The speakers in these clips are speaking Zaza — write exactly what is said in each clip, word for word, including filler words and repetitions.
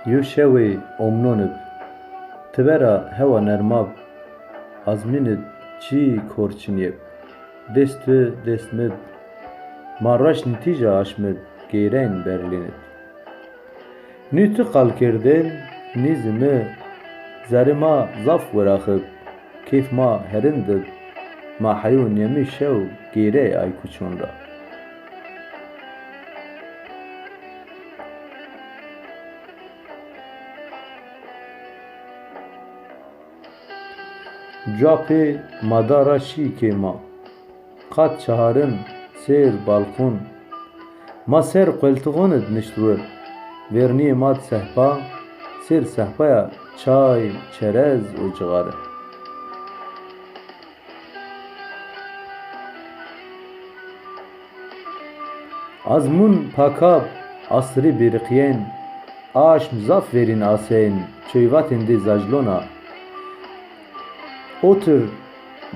Yo şewê omnon ib, tibe ra hewa nermab, azmîn id çî kor çinîyeb. Dêst tu, dêst mi bi, ma raşt nîtîja aşm id geyreyn Berlîn id. Nî tu qal kerdên, nî zî mi, zerê ma zaf wirax ib, keyf ma herind ib, ma heyo nîyemî şew geyrey ay kuçon ra. Cuapê ma da ra şî kê ma. Qat çaharin, sêr balkon. Ma ser qeltixon id nişt wir. Vernîyê ma di sehpa, sêr sehpaya çay, çerez û cixare. Azmûn pakab, asirî bêriqîyen, aşm zaf verîn aseyn, çoyvatên dê zajlon a. Otir,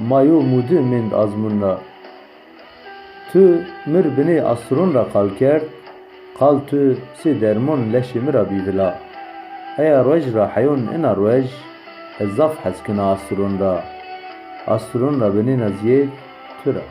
ma yo mûdi mend azmûn ra. Tu mi r binê astiron ra qal kerd, qal tu sê dermon leşê mi ra bî vila. Eya ruej ra heyon ina ruej, ez zaf hes kena astiron ra. Astiron ra binêna zîyed tu ra.